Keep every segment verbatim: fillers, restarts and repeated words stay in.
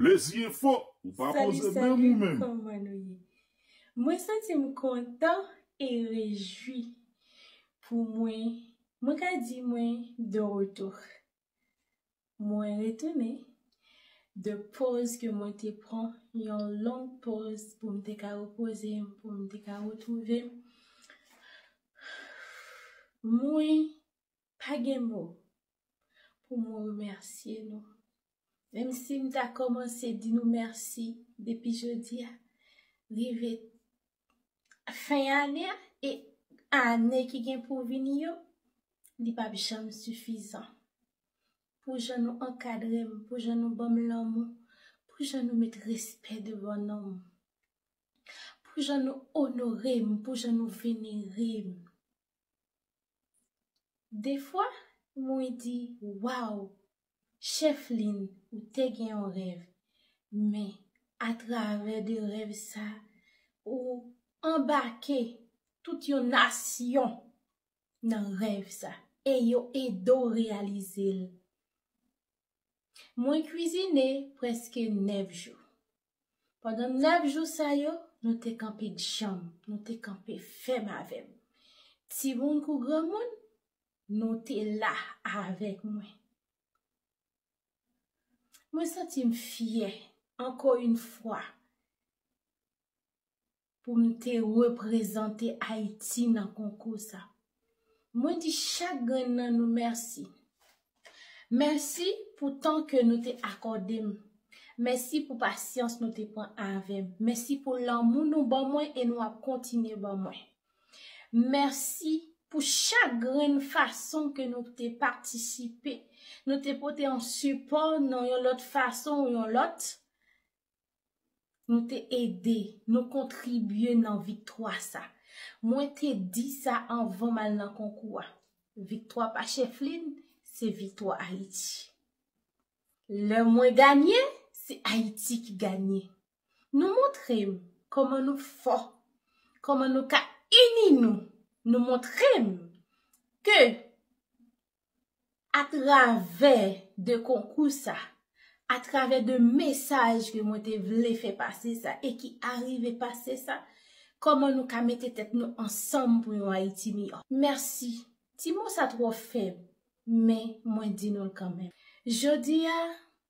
Plezi Enfo, ou pa Salut, poze menm salut, ou menm. Kòman nou ye? Mwen santi m kontan e rejwi pou mwen. Mwen ka di mwen de retour. Mwen retounen de pòz ke mwen te pran, yon long pòz pou m te ka repoze m, pou m te ka retwouve m. Mwen pa gen mo pou mwen remèsye nou. Menm si m ta kòmanse di nou mèsi depi jodi a, rive fen ane a, e ane ki gen pou vini yo, li p ap janm sifizan. Pou jan nou ankadre m, pou jan nou ban m lanmou, pou jan nou met respè devan non m, pou jan nou onore m, pou jan nou venere m. Defwa, mwen di, waw, Chèflin, ou te gen yon rèv, men atravè de rèv sa, ou anbake tout yon nasyon nan rèv sa, e yo ede w reyalize l. Mwen kwizine prèske nèf jou. Pandan nèf jou sa yo, nou te kanpe djanm, nou te kanpe fèm avè m. Timoun kou granmoun, nou te la avèk mwen. Mwen santi m fyè, ankò yon fwa, pou m te reprezante Ayiti nan konkou sa. Mwen di chak grenn nan nou mèsi. Mèsi pou tan ke nou te akòde m. Mèsi pou pasyans nou te pran avè m. Mèsi pou lanmou nou ban mwen e nou ap kontinye ban mwen. Mèsi pou chak grenn fason ke nou te patisipe. Nou te pote yon sipò nan yon lòt fason ou yon lòt. Nou te ede, nou kontribye nan viktwa sa. Mwen te di sa anvan m al nan konkou a. Viktwa pa Chèflin, se viktwa Ayiti. Lè mwen ganye, se Ayiti ki ganye. Nou montre m kòman nou fò, kòman nou ka ini nou. Nou montre m ke atravè de konkou sa, atravè de mesaj ke mwen te vle fè pase sa e ki arive pase sa, kòman nou ka mete tèt nou ansanm pou yon Ayiti miyò. Mèsi. Ti mo sa twò fèb, men mwen di nou l kanmenm. Jodi a,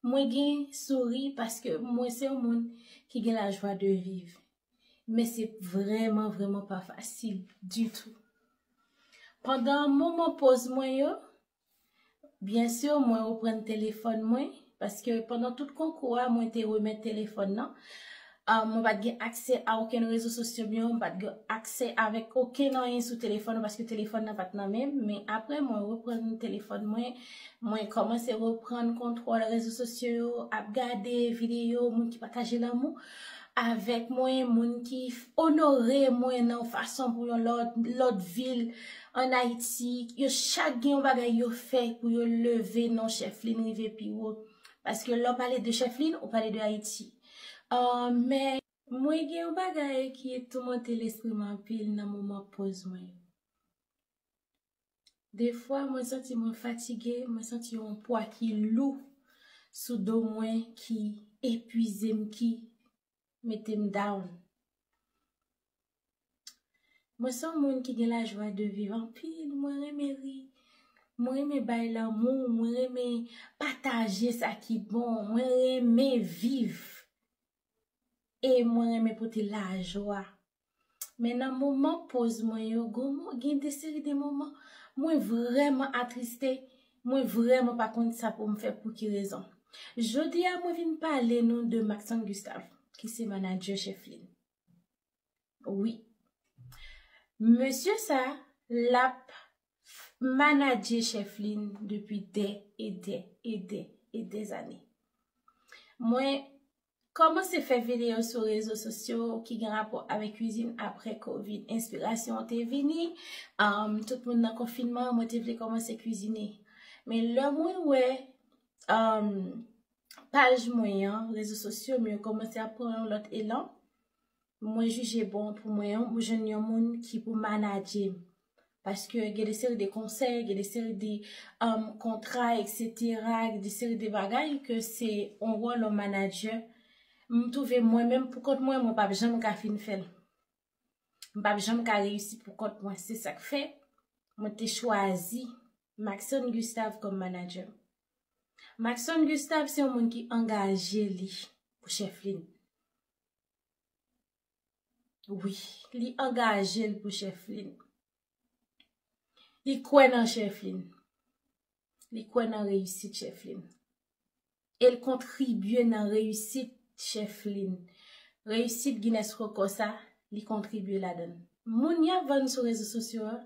mwen gen souri paske mwen se yon moun ki gen lajwa de viv. Men se vrèman, vrèman pa fasil ditou. Pandan moman poz mwen yo, byen si mwen reprann telefòn mwen, paske pandan tout konkou a, mwen te remèt telefòn nan. Ah, mwen pa t gen aksè a okenn rezo sosyo m yo, mwen pa t gen aksè avèk okenn anyen sou telefòn nan, paske telefòn nan pa t nan men m. Men apre mwen reprann telefòn mwen, mwen kòmanse reprann kontwòl rezo sosyo yo, ap gade videyo, moun ki pataje lanmou avèk mwen, moun ki onore mwen nan yon fason pou yon lòt, lòt vil ann Ayiti. Yo chak gen yon bagay yo fè pou yo leve non Chèflin rive pi wo. Paske lè w pale de Chèflin, ou pale de Ayiti. Ah, men mwen gen yon bagay ki toumante lespri m anpil nan moman poz mwen yo. Defwa, mwen santi mwen fatige, mwen santi yon pwa ki lou sou do mwen, ki epuize m, ki mete m down. Mwen se yon moun ki gen lajwa de viv anpil, mwen renmen ri, mwen renmen bay lanmou, mwen renmen pataje sa ki bon, mwen renmen viv. E mwen renmen pote lajwa. Men nan moman poz mwen yo, gen mo-, gen de seri de moman, mwen vrèman atriste, mwen vrèman pa konn sa pou m fè, pou ki rezon. Jodi a, mwen vin pale nou de Maxon Gustave, ki se manadjè Chèflin. Wi. Mesye sa, l ap manadje Chèflin depi dè e dè e dè e dè zane. Mwen kòmanse fè videyo sou rezo sosyo ki gen rapò avèk kwizin apre kovid. Enspirasyon an te vini, um, tout moun nan konfinman, mwen te vle kòmanse kwizine. Men lè mwen wè, um, paj mwen an, rezo sosyo m yo kòmanse ap pran yon lòt elan, mwen jije bon pou mwen, mwen jwenn yon moun ki pou manadje m. Paske gen de seri de konsèy, gen de seri de um, kontra, etsetera, gen de seri de bagay ke se yon wòl yon manadjè. M twouve mwen menm pou kont mwen, mwen p ap janm ka fin fè l. M p ap janm ka reyisi pou kont mwen. Se sa k fè mwen te chwazi Maxon Gustave kòm manadjè m. Maxon Gustave se yon moun ki angaje li pou Chèflin. Wi, li angaje l pou Chèflin. Li kwè nan Chèflin. Li kwè nan reyisit Chèflin. E l kontribye nan reyisit Chèflin. Reyisit Guinness Record sa, li kontribye ladan l. Moun y ap vann sou rezo sosyo a,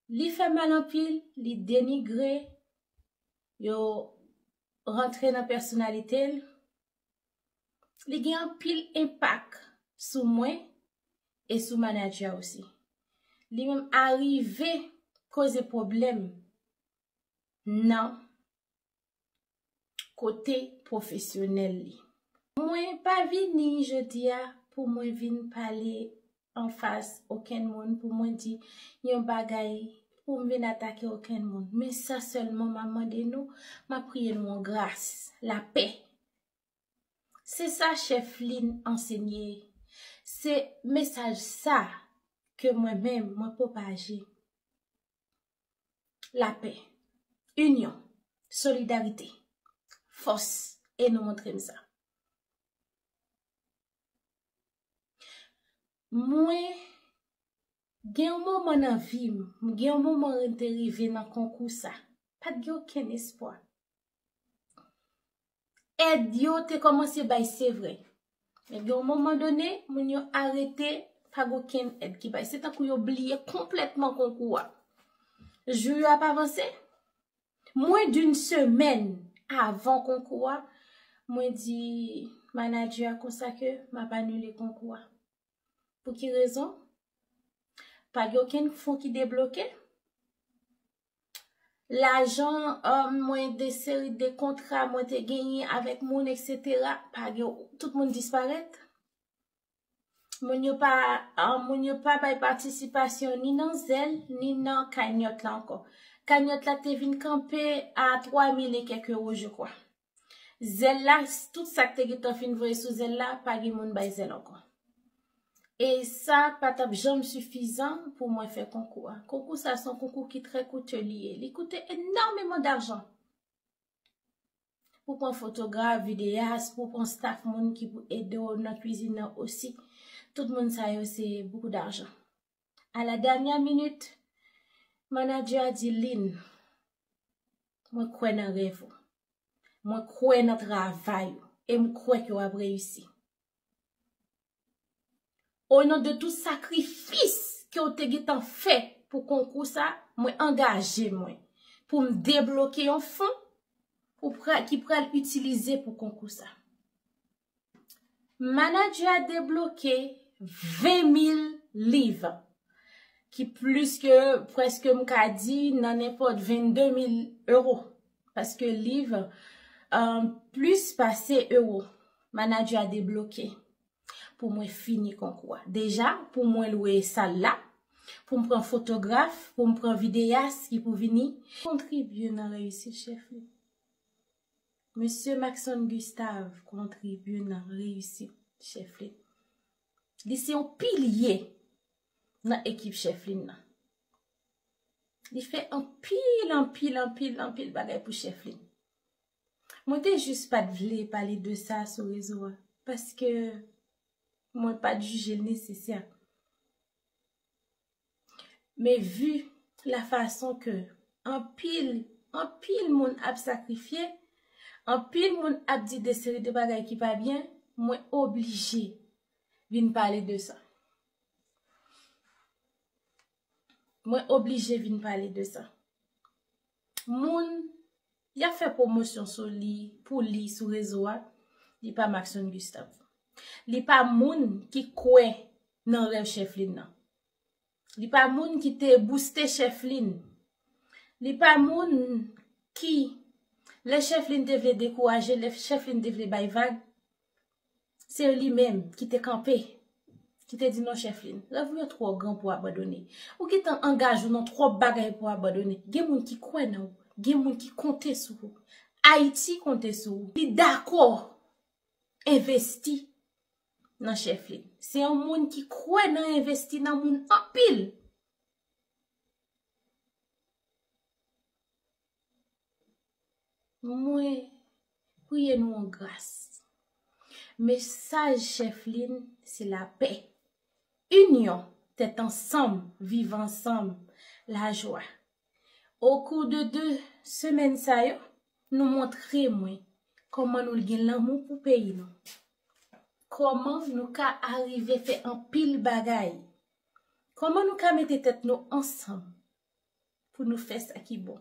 li fè mal anpil, li denigre, yo rantre nan pèsonalite l. Li gen anpil enpak sou mwen e sou manadjè a osi. Li menm arive koze pwoblèm nan kote pwofesyonèl li. Mwen pa vini jodi a pou mwen vin pale anfas okenn moun, pou mwen di yon bagay, pou m vin atake okenn moun. Men sa sèlman m ap mande nou, m ap priye nou yon gras, lapè. Se sa Chèflin ansenye. Se mesaj sa ke mwen menm, mwen pwopaje. Lapè, inyon, solidarite, fòs, e nou montre m sa. Mwen gen yon moman nan vi m, gen yon moman mwen te rive nan konkou sa. Pa t gen okenn espwa. Èd yo te kòmanse bay, se vre. Men gen yon moman done, moun yo arete, pa gen okenn èd ki bay. Se tankou yo bliye konplètman konkou a. Jou yo ap avanse. Mwen, d'une semaine avan konkou a, mwen di manadjè a konsa ke m ap anile konkou a. Pou ki rezon? Pa gen okenn fon ki debloke. Lajan, um, mwen, de seri de kontra mwen te genyen avèk moun, etsetera, pa gen, tout moun disparèt. Moun yo pa, um, moun yo pa bay patisipasyon ni nan Zelle, ni nan Cagnotte la ankò. Cagnotte la te vin kanpe a twa mil e kèk ewo, je crois. Zelle la, tout sa k te gentan fin voye sou Zelle la, pa gen moun bay Zelle ankò. E sa pa t ap janm sifizan pou mwen fè konkou a. Konkou sa, se yon konkou ki trè koute li ye. Li koute enòmeman dajan. Pou pran fotograf, videyas, pou pran staff moun ki pou ede w nan kwizin nan osi. Tout moun sa yo, se beaucoup d'argent. A la dènyè minit, manadjè a di, Lynn, mwen kwè nan rèv ou. Mwen kwè nan travay ou. E m kwè ke w ap reyisi. O non de tout sakrifis ke w te gentan fè pou konkou sa, mwen angaje mwen pou m debloke yon fon pou pra-, ki pral itilize pou konkou sa. Manadjè a debloke ven mil liv, ki plis ke, prèske, m ka di, nan nenpòt vennde mil ewo. Paske liv, um, plis pase ewo. Manadjè a debloke pou mwen fini konkou a. Deja, pou mwen lwe sal la, pou m pran fotograf, pou m pran videyas ki pou vini kontribye nan reyisit Chèflin. Mesye Maxon Gustave kontribye nan reyisit Chèflin. Li se yon pilye nan ekip Chèflin nan. Li fè anpil, anpil, anpil, anpil bagay pou Chèflin. Mwen te jis pa t vle pale de sa sou rezo a, paske mwen pa t jije l nesesè. Men vi la fason ke anpil, anpil moun ap sakrifye, anpil moun ap di de seri de bagay ki pa byen, mwen oblije vin pale de sa. Mwen oblije vin pale de sa. Moun, y ap fè pwomosyon sou li, pou li sou rezo a, li pa Maxon Gustave. Li pa moun ki kwè nan rèv Chèflin nan. Li pa moun ki te bouste Chèflin. Li pa moun ki, lè Chèflin te vle dekouraje, lè Chèflin te vle bay vag, se li menm ki te kanpe. ki te di non, Chèflin, rev ou yo twò gran pou abandone. Ou gentan angaje w nan twòp bagay pou abandone. Gen moun ki kwè nan ou. Gen moun ki konte sou ou. Ayiti konte sou ou. Li dakò envesti nan Chèflin. Se yon moun ki kwè nan envesti nan moun anpil. Mwen priye nou an gras. Mesaj Chèflin se lapè, inyon, tèt ansanm, viv ansanm, lajwa. Okou de de semèn sa yo, nou montre mwen kòman nou gen lanmou pou peyi nou. Kòman nou ka arive fè anpil bagay. Kòman nou ka mete tèt nou ansanm pou nou fè sa ki bon.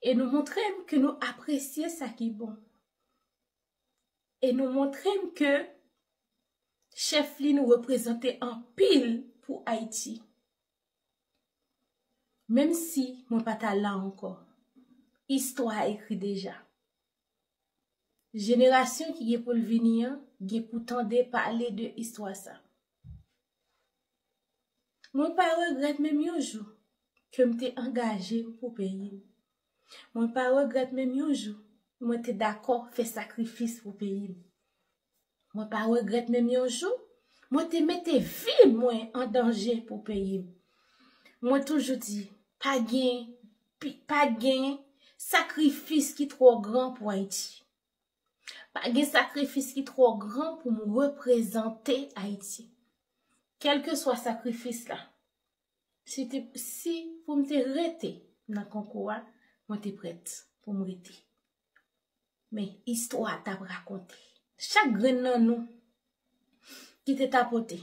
E nou montre m ke nou apresye sa ki bon. E nou montre m ke Chèflin reprezante anpil pou Ayiti. Menm si mwen pa ta la ankò, istwa ekri deja. Jenerasyon ki gen pou l vini an gen pou tande pale de istwa sa. Mwen pa regrèt menm yon jou ke m te angaje m pou peyi m. Mwen pa regrèt menm yon jou mwen te dakò fè sakrifis pou peyi m. Mwen pa regrèt menm yon jou mwen te mete vi mwen an danje pou peyi m. Mwen toujou di, pa gen, pi- pa gen sakrifis ki twò gran pou Ayiti. Pa gen sakrifis ki twò gran pou m reprezante Ayiti. Kèlkeswa sakrifis la, si, te, si pou m te rete nan konkou a, mwen te prèt pou m rete. Men istwa a t ap rakonte. Chak grenn nan nou ki te tapote,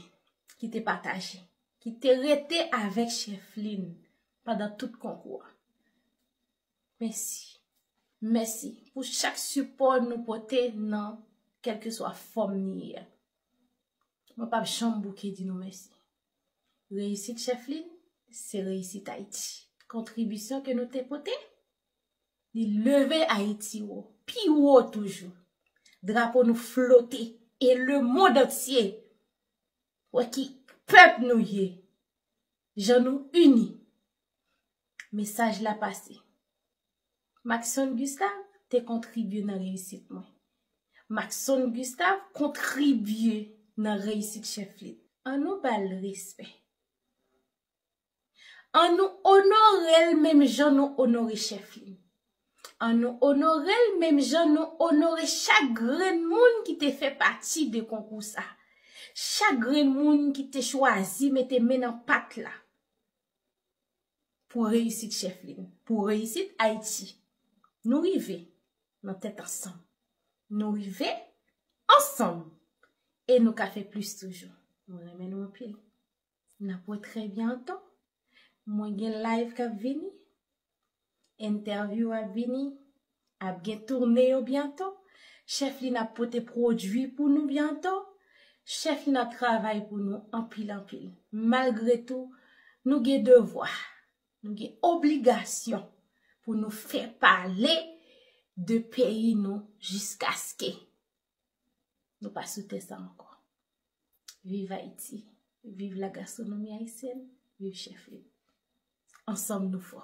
ki te pataje, ki te rete avèk Chèflin pandan tout konkou a. Mèsi. Mèsi pou chak sipò nou pote nan kèlkeswa fòm li ye a. Mwen p ap janm bouke di nou mèsi. Reyisit Chèflin, se reyisit Ayiti. Kontribisyon ke nou te pote, li leve Ayiti wo, pi wo toujou. Drapo nou flote e lemonn antye wè ki pèp nou ye, jan nou ini. Mesaj la pase. Maxson Gustave te kontribye nan reyisit mwen. Maxson Gustave kontribye nan reyisit Chèflin. An nou ba l respè. An nou onore l menm jan nou onore Chèflin. An nou onore l menm jan nou onore chak grenn moun ki te fè pati de konkou sa. Chak grenn moun ki te chwazi mete men nan pat la pou reyisit Chèflin, pou reyisit Ayiti. Nou rive nan tèt ansanm. Nou rive ansanm. E nou ka fè plis toujou. Mwen renmen nou anpil. N ap wè trè byento. Mwen gen live k ap vini. Entèvyou ap vini. Ap gen toune yo byento. Chèflin ap pote pwodui pou nou byento. Chèflin ap travay pou nou anpil, anpil. Malgre tou, nou gen devwa, nou gen obligasyon pou nou fè pale de peyi nou jiskaske nou pa sou tè sa ankò. Viv Ayiti, viv la gastronomi ayisyèn, viv Chèflin. Ansanm nou fò.